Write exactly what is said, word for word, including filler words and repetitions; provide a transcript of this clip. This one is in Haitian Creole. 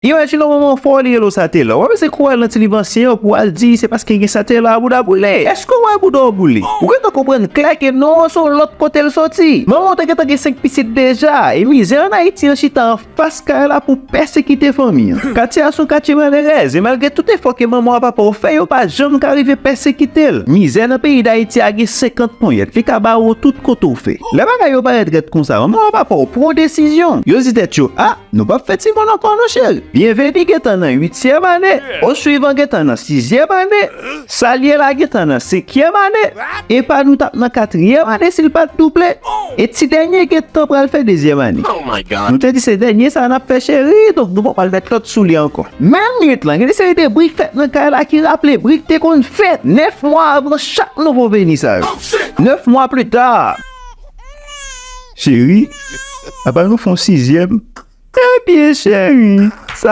Imajine w manman w fè w li rele w satèl. W ap eseye kouwè l nan ti liv ansyen an pou w al di se paske gen satèl la bouda boule. Èske w wè bouda w boule? Ou gentan konprann klè ke non an se yon lòt kote l soti. Manman w te gentan gen senk pitit deja, e mizè ann Ayiti an chita anfas kay la pou pèsekite fanmi an. Katye a se yon katye malerèz, e malgre tout efò ke manman w ak papa w fè, yo pa janm ka rive pèsekite l. Mizè nan peyi Dayiti a gen senkant ponyèt, li ka bare w tout kote w fè. Lè bagay yo parèt rèd konsa, manman w ak papa w pran yon desizyon. Yo di tèt yo, a, nou p ap fè timoun ankò non cheri. Byenveni gentan nan uityèm ane, Oswivan gentan nan sizyèm ane, Salye la gentan nan senkyèm ane, Epanou t ap nan katriyèm ane si l pa t double. E ti dènye gentan pral fè dezyèm ane. Nou te di se dènye sa n ap fè cheri, donk nou poko pral mèt lòt sou li ankò. Menm nwit lan, gen de seri de bri k fèt nan kay la ki raple bri k te konn fèt nèf mwa avan chak nouvo veni sa yo. Nèf mwa pli ta, cheri, apa nou fè yon sizyèm? Ebyen cheri, sa